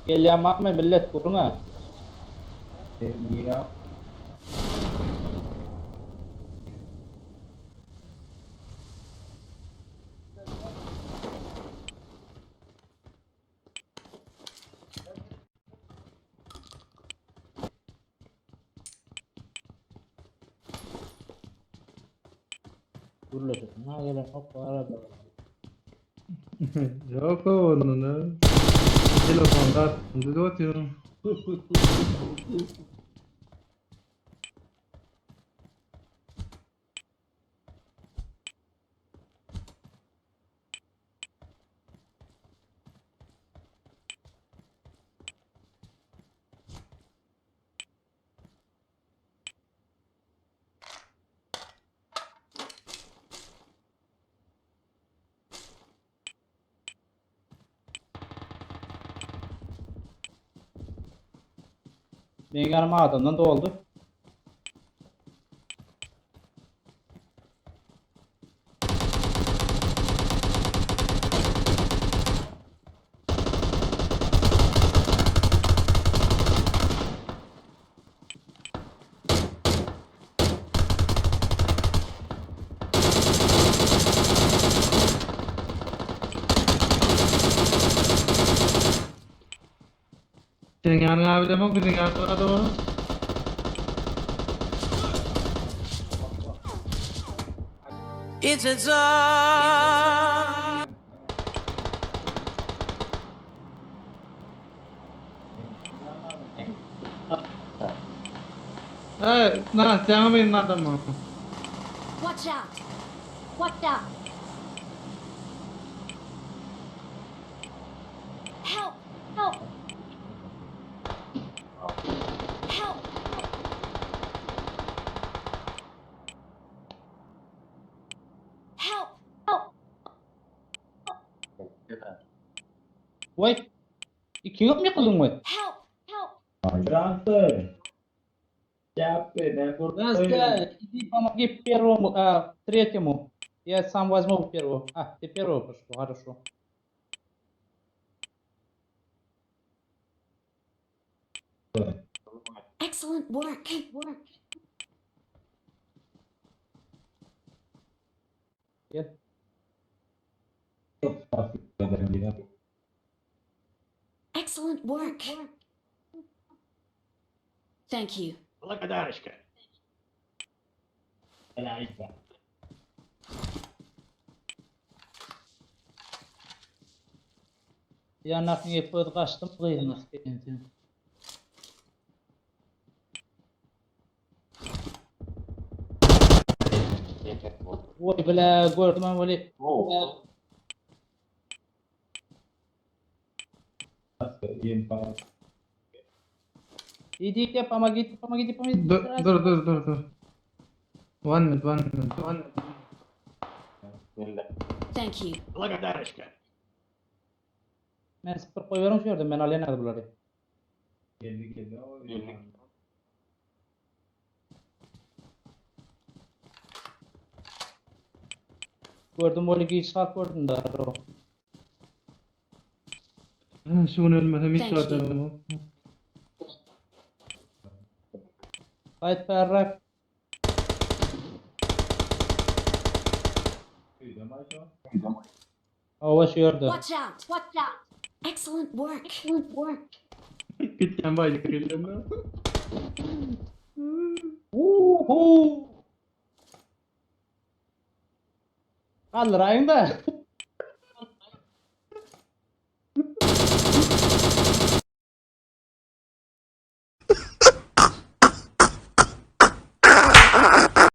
Gelýän barmy millet gürrüňe? Gelýär. Gürleşip, ha gelen ok bar arada. Yok onun ha. Telefonda attım dedi atıyorum. Meň ýanym adamdan doldy. Senin yanına abi demek bizim yanına doğru. It's a time. Hey, lan sen benim adamım. Watch out! Watch out! Help! Help! Help! Help! Help! Voý. Ikiňem ýykyldyň we? Help! Help! Здравствуй. Чапы, на Настя, иди помоги первому, а, третьему. Я сам возьму первого. А, ты первого пошел, хорошо. Excellent work! Work! Gel. Excellent work! Thank you. Благодарочка. Ýanakyň ýetip özi gaçdym gyzyna skeýin. Voý bile gördüm hem weli. Идите, помогите, помогите, помогите. Dur dur dur dur dur. One minute one minute one minute. Thank you. Благодарочка. Men sıfır koyuyorum şu yerden ben alayım nerede bunları. Geldi geldi. Gördüm böyle geç kalk gördüm da. Ha, Şu gün ölmesem hiç Thank you. atarım. Hayt berrak. Ava şu yerde. Watch out! Watch out! Excellent work! Excellent work! Gitken baylık geliyorum. Uhu. Kaldırayım da.